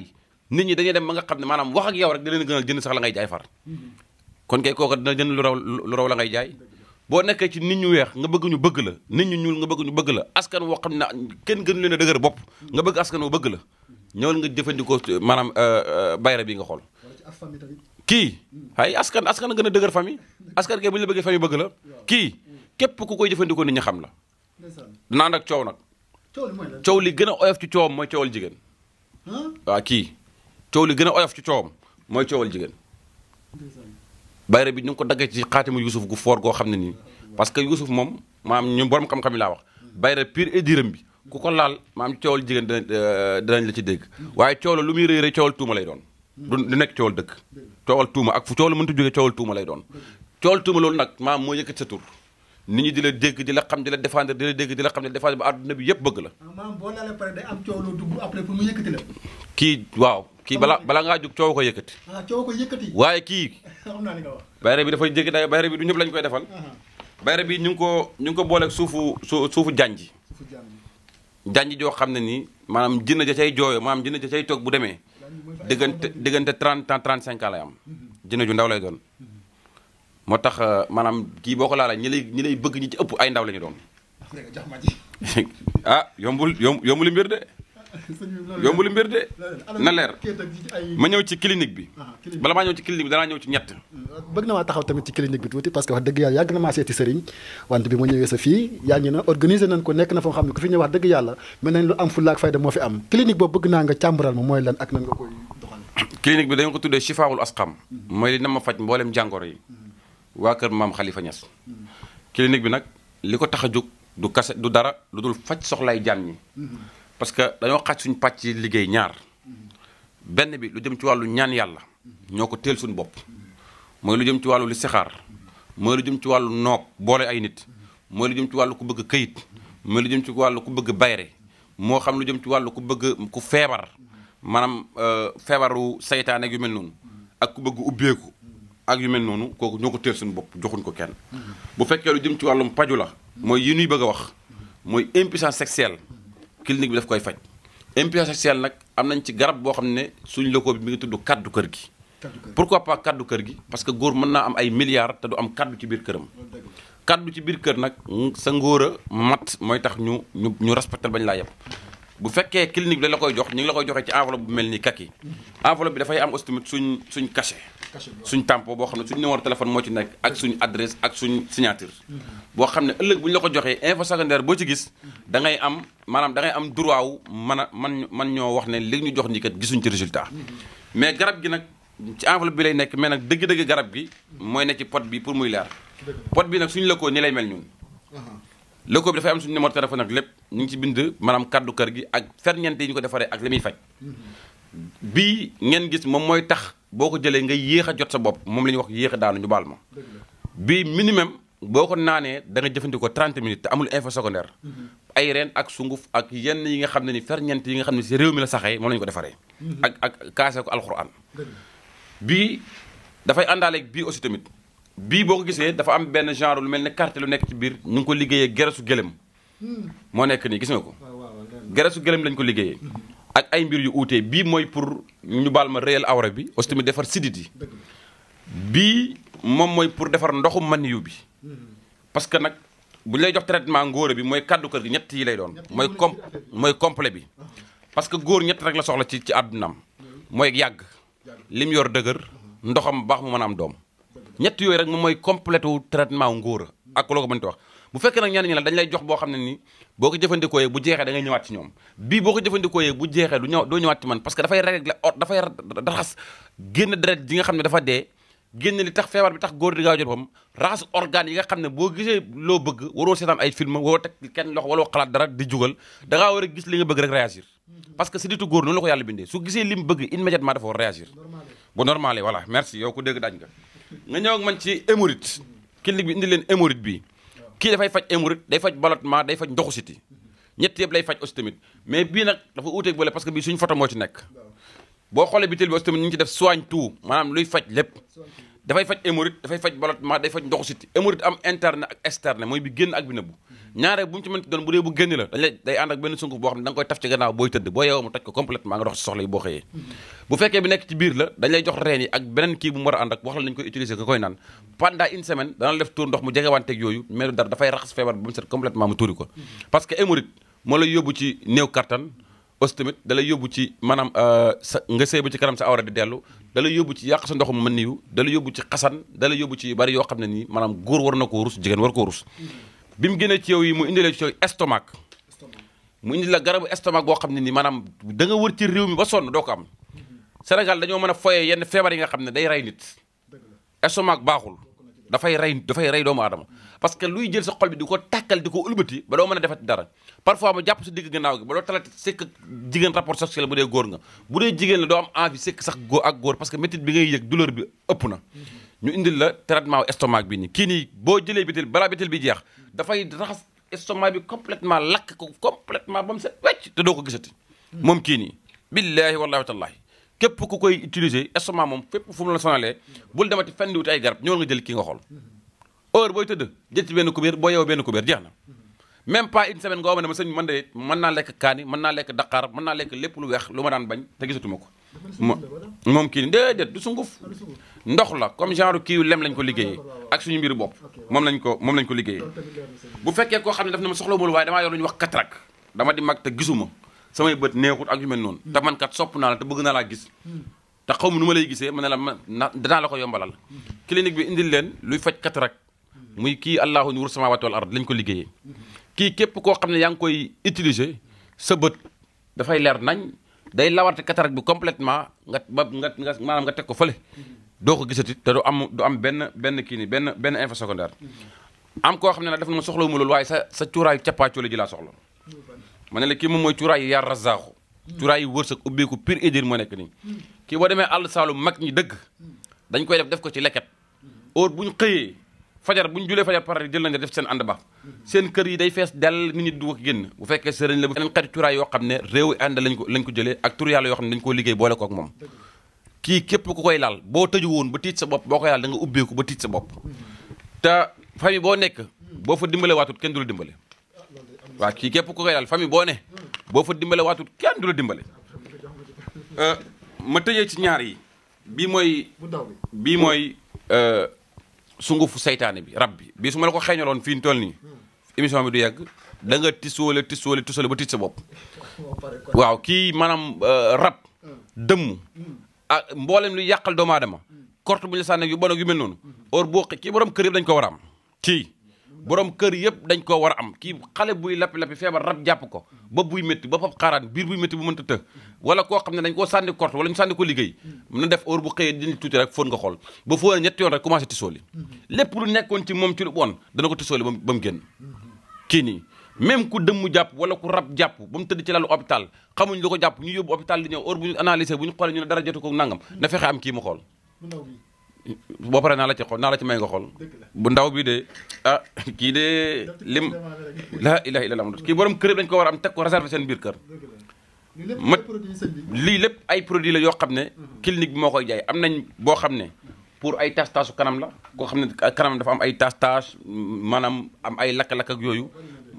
nit ñi dañuy dem ba nga xam ne maanaam wax ak yow rek da leen a gënal jënd sax la ngay jaay far kon kay kooku dina jënd lu raw la ngay jaay boo nekkee ci nit ñu weex nga bëgg ñu bëgg la nit ñu ñuul nga bëgg ñu bëgg la askan woo xam ne kenn gënu leen a dëgër bopp nga bëgg askan woo bëgg la ñëwal nga jëfandikoo maanaam bayra bi nga xool kii ay askan a gën a dëgër famille askan kay bu ñu la bëggee famille bëgg la kii képp ku koy jëfandikoo nit ñi xam la dina ànd ak coow nag coow li gën a oyof ci coowam mooy coowal jigéen waaw kii coow li gën a oyof ci coowam mooy coowal jigéen bayra bi ñu ngi ko daggee ci xaatimu Yuusuf gu foor goo xam ne nii parce que Yuusuf moom maam ñun borom xam-xam yi laa wax bayra pire et diram bi ku ko laal maam coowal jigéen danañ la ci dégg waaye coow la lu muy rëy rëy coowal tuuma lay doon du nekk coowal dëkk coowal tuuma ak fu coow la mënta jógee coowal tuuma lay doon coowal tuuma loolu nag maam moo yëkkat sa tur nit ñi di la dégg di la xam di la défendre di la dégg di la xam di la défendre ba àdduna bi yëpp bëgg la. maanaam boo laalee pare day am coow loo dugg après pour mu yëkkati la. kii waaw kii bala ngaa jóg coow ko yëkkati. coow ko yëkkati. waaye kii. xam naa li nga wax. bayre bi dafay jéggi day bayre bi du ñëpp lañ koy defal. bayre bi ñu ngi ko booleeg suufu janj. janj joo xam ne nii maanaam jënd ja cay jooyo maanaam jënd ja cay toog bu demee diggante 30 ans 35 ans lay am jënd ju ndaw lay doon moo tax maanaam kii boo ko laalee ñi lay bëgg ñi ci ëpp ay ndaw la ñu doon yombuli mbir de yombuli mbir de na leer ma ñëw ci clinique bi bala maa ñëw ci clinique bi danaa ñëw ci ñett bëgg na maa taxaw tamit ci clinique bi tuuti parce que wax dëgg yàlla yàgg na maa seeti sëriñ wante bi ma ñëwee sa fii yaa ngi na organiser nañ ko nekk na foo xam ne ku fi ñëw wax dëgg yàlla mel nañ lu am fulla ak fayda moo fi am clinique boobu bëgg naa nga càmbaral ma mooy lan ak nan nga koy doxal clinique bi dañu ko tuddee Chifaawul Asqam mooy li na ma faj mboolem jàngoro yi waa kër maam Khalifa Niass clinique bi nag li ko tax a jóg du kase du dara lu dul faj soxlaay jaam ñi parce que dañoo xaaj suñu pàcc yi liggéey ñaar benn bi lu jëm ci wàllu ñaan yàlla ñoo ko teel suñu bopp mooy lu jëm ci wàllu listixaar mooy lu jëm ci wàllu noog boole ay nit mooy lu jëm ci wàllu ku bëgg këyit mooy lu jëm ci wàllu ku bëgg bayre moo xam lu jëm ci wàllu ku bëgg ku feebar maanaam feebaru saytaan ak yu mel noonu ak ku bëgg ubbeeku ak yu mel noonu kooku ñoo ko teel suñu bopp joxuñ ko kenn bu fekkee lu jëm ci wàllum paju la mooy yi ñuy bëgg a wax mooy impuissance sexuelle clinique bi daf koy faj impuissance sexuelle nag am nañ ci garab boo xam ne suñ loko bi mi ngi tudd kaddu kër gi pourquoi pas kaddu kër gi parce que góor mën naa am ay milliards te du am kaddu ci biir këram kaddu ci biir kër nag sa ngóor a mat mooy tax ñu respecté bañ laa yëpp bu fekkee clinique bi la koy jox ñu ngi la koy joxee ci enveloppe bu mel ni kaki enveloppe bi dafay am aussi tamit suñ cachet suñ tampon boo xam ne suñ numéro téléphone moo ci nekk ak suñ adresse ak suñ signature boo xam ne ëllëg bu ñu la ko joxee info secondaire boo ci gis da ngay am maanaam da ngay am droit wu man ñoo wax ne li ñu jox nii kat gisuñ ci résultat mais garab gi nag ci enveloppe bi lay nekk mais nag dëgg-dëgg garab gi mooy ne ci pot bi pour muy leer pot bi nag suñu lëkkoo ni lay mel ñun lëkkoo bi dafay am suñu numéro téléphone ak lépp ñu ngi ci bind maanaam kaddu kër gi ak ferñeent yi ñu ko defaree ak li muy faj bii ngeen gis moom mooy tax boo ko jëlee nga yéex a jot sa bopp moom la ñuy wax yéex a daanu ñu baal ma bii minimum boo ko naanee da nga jëfandikoo 30 minutes te amul effet secondaire ay reen ak sunguf ak yenn yi nga xam ne ni ferñeent yi nga xam ne si réew mi la saxee moom la ñu ko defaree ak kaase ko alxuraan bii dafay àndaaleeg bii aussi tamit bii boo ko gisee dafa am benn genre lu mel ne carte lu nekk ci biir ñu ngi ko liggéeyee geresu gëlëm moo nekk nii gis nga ko geresu gëlëm lañ ko liggéeyee ak ay mbir yu uutee bii mooy pour ñu baal ma réel awra bi aussi tamit defar sidit yi bii moom mooy pour defar ndoxu maniyu bi parce que nag bu ñu lay jox traitement ngóora bi mooy kaddu kër gi ñett yi lay doon mooy complet bi parce que góor ñett rek la soxla ci àddunaam mooy yàgg lim yor dëgër ndoxam baax mu mën a am doom ñett yooyu rek moom mooy complété wu traitement ngóora ak loo ko mënti wax bu fekkee nag ñenn ñi la dañ lay jox boo xam ne nii boo ko jëfandikoo yee bu jeexee da ngay ñëwaat ci ñoom bii boo ko jëfandikoo yee bu jeexee doo ñëwaat ci man parce que dafay régler dafay raxas génn deret ji nga xam ne dafa dee génn li tax feebar bi tax góor di gaaw jot boppam raxas organes yi nga xam ne boo gisee loo bëgg waroo seetaan ay film waroo teg kenn loxo waroo xalaat dara di jugal da ngaa war a gis li nga bëgg rek réagir parce que si ditu góor noonu la ko yàlla bindee su gisee li mu bëgg immédiatement dafa war réagir bu normalé voilà merci yow ku dégg daaj nga ñëw ak man ci hémorroïde clinique bi indi leen hémorroïde bi kii dafay faj hémorroïde day faj ballottement day faj ndoxu siti ñett yëpp lay faj aussi tamit mais bii nag dafa uuteeg boole parce que bii suñu photo moo ci nekk boo xoolee bitel bi aussi tamit ñu ngi ci def soigne tout maanaam luy faj lépp dafay faj hémorroïde dafay faj ballottement day faj ndoxu siti hémorroïde am interne ak externe mooy bi génn ak bi nëbbu ñaare bu mu ci mënti doon bu dee bu génn la day ànd ak benn sunguf boo xam ne da nga koy taf ci gannaaw booy tëdd boo yeewoo mu toj ko complètement nga dox si soxla yi boo xëyee bu fekkee bi nekk ci biir la dañ lay jox reen yi ak beneen kii bu mu war a ànd ak wax la nañu koy utiliser nga koy naan pendant une semaine dana def tour ndox mu jegewanteeg yooyu mais du dara dafay raxas feebar bi ba mu set complètement mu tuuri ko parce que hémorroïde moo lay yóbbu ci néew kattan aussi tamit da lay yóbbu ci maanaam nga sëy ba ci kanam sa awra di dellu da lay yóbbu ci yàq sa ndoxum mën niyu da lay yóbbu ci xasan da lay yóbbu ci yu bari yoo xam ne nii maanaam góor war na koo rus jigéen war koo rus bi mu génnee ci yow yi mu indilee ci yow estomac mu indi la garabu estomac boo xam ne nii maanaam da nga wër ci réew mi ba sonn doo ko am Sénégal dañoo mën a foyee yenn feebar yi nga xam ne day rey nit estomac baaxul dafay rey doomu aadama parce que luy jël sa xol bi di ko tàkkal di ko ulbati ba doo mën a defati dara parfois ma jàpp sa digg gannaaw gi ba doo talati sekk jigéen rapport sexuel bu dee góor nga bu dee jigéen la doo am envie sekk sax góor ak góor parce que métit bi ngay yëg douleur bi ëpp na ñu indil la traitement estomac bi nii kii nii boo jëlee bitil balaa bitil bi jeex dafay raxas estomac bi complètement lakk ko complètement ba mu set wecc te doo ko gisati moom kii nii billaahi wallaahi tallaahi képp ku koy utiliser estomac moom fépp fu mu la sonalee bul demati fenn di wuti ay garab ñëwal nga jël kii nga xool heure booy tëdd jël ci benn kubéer boo yeewoo benn kubéer jeex na même pas une semaine nga woo ma ne ma sëñ man de mën naa lekk kaani mën naa lekk daqaar mën naa lekk lépp lu weex lu ma daan bañ te gisatuma ko moom kii nii déedéet du sunguf ndox la comme genre kii yu lem lañ ko liggéeyee ak suñu mbiru bopp moom lañ ko liggéeyee bu fekkee koo xam ne daf ne ma soxla mul waaye damaa yor lu ñuy wax cataracte dama di mag te gisuma samay bët neexut ak yu mel noonu te man kat sopp naa la te bëgg naa laa gis te xaw ma nu ma lay gisee ma ne la danaa la ko yombalal clinique bi indil leen luy faj cataracte muy kii allahu nuur samawati wal ard lañ ko liggéeyee kii képp koo xam ne yaa ngi koy utiliser sa bët dafay leer nañ day lawarte cataracte bi complètement nga maanaam nga teg ko fële doo ko gisati te du am benn kii nii benn effet secondaire am koo xam ne nag daf na ma soxla wu ma loolu waaye sa cuuraayu cappaacoo la ji laa soxla ma ne la kii moom mooy cuuraayu yar razaaxu cuuraayu wërsëg ubbeeku pire et dire moo nekk nii kii boo demee àll saalum mag ñi dëgg dañ koy def ko ci leket heure bu ñu xëyee fajar bu ñu julee fajar pare jël nañ def seen ànd ba seen kër yi day fees dell nit ñi du ko génn bu fekkee sëriñ la bu leen xeeti cuuraay yoo xam ne réew ànd lañ ko jëlee ak tur yàlla yoo xam ne dañ koo liggéey boole ko ak moom kii képp ku koy laal boo tëju woon ba tiit sa bopp boo koy laal da nga ubbeeku ba tiit sa bopp te famille boo nekk boo fa dimbale waatut kenn du la dimbale waaw kii képp ku koy laal famille boo ne boo fa dimbale waatut kenn du la dimbale ma tëjee ci ñaar yi bii mooy sungufu seytaane bi rab bi su ma la ko xeeñaloon fii ñu toll nii émission bi du yegg da nga tisóole ba tiit sa bopp waaw kii maanaam rab dëmm ak mboolem lu yàqal doomu aadama korte bu ñu la sànni yu bon ak yu mel noonu or boo kii borom kër yëpp dañ ko war a am kii borom kër yëpp dañ ko war a am kii xale buy lappi feebar rab jàpp ko ba buy métti ba fab xaaraan biir buy métti bu mënta të wala koo xam ne dañ koo sànni korte wala ñu sànni ko liggéey na def heure bu xëyee dindi tuuti rek fóon nga xool ba fóon ñetti yoon rek commencé tisooli lépp lu nekkoon ci moom ci lu bon dana ko tisooli ba mu génn kii nii même ku dëmm jàpp wala ku rab jàpp ba mu tëdd ci lalu hôpital xamuñ lu ko jàpp ñu yóbbu hôpital di ñëw heure bu ñu analysé bu ñu xoolee ñu ne dara jotu ko nangam na fexe am kii mu xool boo paree naa la ci xool naa la ci may nga xool bu ndaw bi de kii de lim la ilaha illallah kii borom kër dañ ko war a am teg ko réservé seen biir kër lii lépp ay produit la yoo xam ne clinique bi moo koy jaay am nañ boo xam ne pour ay tas-tasu kanam la koo xam ne kanam dafa am ay tas-tas maanaam am ay lakk-lakk ak yooyu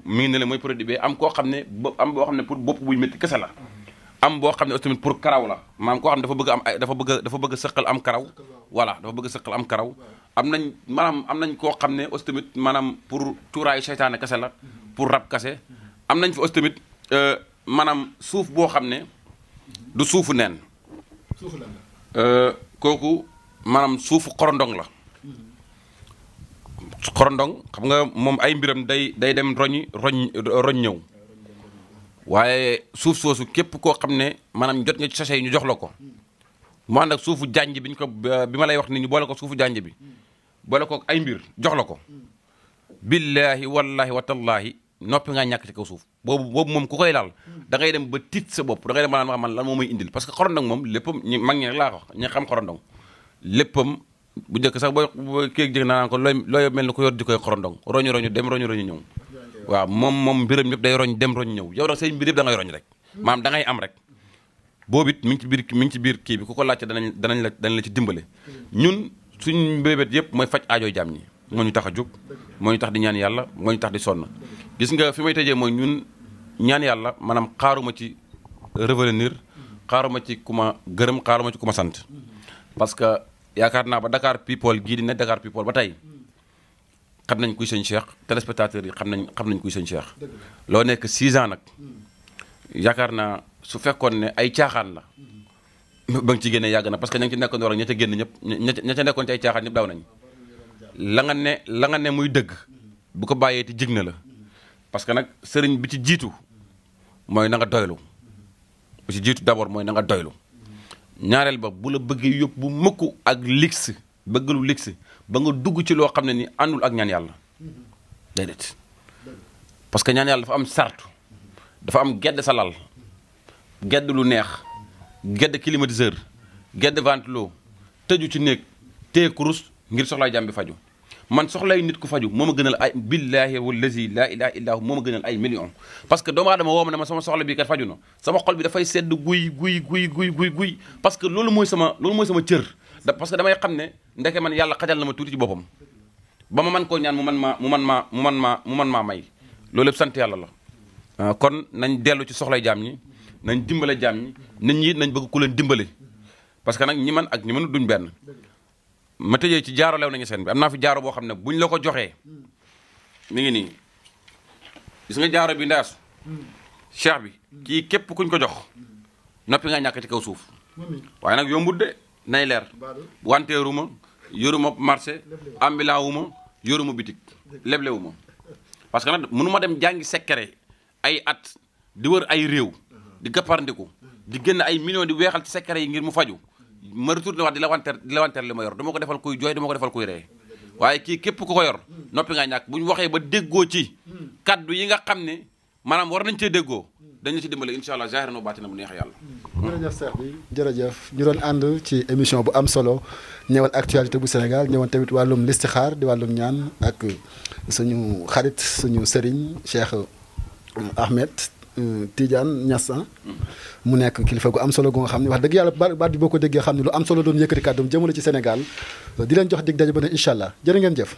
mi ngi ne la mooy produit bi am koo xam ne am boo xam ne pour bopp buy métti kese la am boo xam ne aussi tamit pour karaw la maanaam koo xam ne dafa bëgg am ay dafa bëgg sëqal am karaw voilà dafa bëgg sëqal am karaw am nañ koo xam ne aussi tamit maanaam pour cuuraayu seytaane kese la pour rab kese am nañ fi aussi tamit maanaam suuf boo xam ne du suufu neen kooku maanaam suufu xorondong la xorondong xam nga moom ay mbiram day dem roñ ñëw waaye suuf soosu képp koo xam ne maanaam jot nga ci sachet yi ñu jox la ko mu ànd ak suufu jànj bi ñu ko bi ma lay wax ni ñu boole ko suufu jànj bi boole ko ay mbir jox la ko billaahi wallaahi watallaahi noppi ngaa ñàkk ci kaw suuf boobu moom ku koy laal da ngay dem ba tiit sa bopp da ngay dem maanaam man lan moo may indil parce que xorondong moom léppam mag ñi rek laa wax ñi xam xorondong léppam bu njëkk sax booy kéeg jëg naa ko looy mel ni ko yor di koy xorondong roñu dem roñu ñëw waaw moom mbiram yëpp day roñ dem roñ ñëw yow nag say mbir yëpp da ngay roñ rek maanaam da ngay am rek boobu it mi ngi ci biir kii bi ku ko laajte danañ la ci dimbale ñun suñ mbébét yëpp mooy faj aajooy jaam ñi moo ñu tax a jóg moo ñu tax di ñaan yàlla moo ñu tax di sonn gis nga fi may tëjee mooy ñun ñaan yàlla maanaam xaaruma ci revenir xaaruma ci ku ma gërëm xaaruma ci ku ma sant parce que yaakaar naa ba Dakar People gii di ne Dakar People ba tey xam nañ kuy sëñ Cheikh téléspectateurs yi xam nañ kuy sëñ Cheikh loo nekk 6 ans nag yaakaar naa su fekkoon ne ay caaxaan la ba nga ci génne yàgg na parce que ña ngi ci nekkoon war a ña ca génn ñëpp ña ca nekkoon ci ay caaxaan ñëpp daw nañ la nga ne muy dëgg bu ko bàyyee ti jig na la parce que nag sëriñ bi ci jiitu mooy na nga doylu bi ci jiitu d'abord mooy na nga doylu ñaareel ba bu la bëggee yóbbu bu mëkk ak lix bëggalu lix ba nga dugg ci loo xam ne ni àndul ak ñaan yàlla déedéet parce que ñaan yàlla dafa am sartu dafa am gedd sa lal gedd lu neex gedd climatiseur gedd ventilo tëju ci néeg téye kurus ngir soxlaay jaam bi faju man soxlay nit ku faju moo ma gënal ay billahi wallazi la ilaha illa hu moo ma gënal ay millions parce que doomu aadama woo ma ne ma sama soxla bi kat faju na sama xol bi dafay sedd guy parce que loolu mooy sama cër parce que damay xam ne ndeke man yàlla xajal na ma tuuti ci boppam ba ma mën koo ñaan mu man maa may loolu lépp sant yàlla la kon nañ dellu ci soxlay jaam ñi nañ dimbale jaam ñi nit ñi nañ bëgg ku leen dimbale parce que nag ñi man ak ñi mënut duñ benn ma tëjee ci jaaro lew nañu seen bi am naa fi jaaro boo xam ne buñ la ko joxee mi ngi nii gis nga jaaro bi ndaas cheikh bi kii képp kuñ ko jox noppi nga ñàkk ci kaw suuf waaye nag yombut de nay leer wanteeruma yoruma marché ambulant wu ma yoruma bitik leblewu ma parce que nag mënu ma dem jàngi secret ay at di wër ay réew di gapparandiku di génn ay millions di weexal ci secret yi ngir mu faju ma retourné wax di la wanteer li ma yor dama ko defal kuy jooy dama ko defal kuy ree waaye kii képp ku ko yor noppi nga ñàkk bu ñu waxee ba déggoo ci kaddu yi nga xam ne maanaam war nañ cee déggoo dañu ci dimbale incha allah zaahiran wa baatinan bu neex yàlla. jërëjëf Cheikh bi jërëjëf ñu doon ànd ci émission bu am solo ñëwal actualité bu Sénégal ñëwoon tamit wàllum listixaar di wàllum ñaan ak suñu xarit suñu sëriñ Cheikh Ahmed Tidiane Niass mu nekk kilifa gu am solo gu nga xam ne wax dëgg yàlla baat bi boo ko déggee xam ne lu am solo doon yëkkati kàddum jëmale ci Sénégal di leen jox dig daje ba ne incha allah jërë ngeen jëf.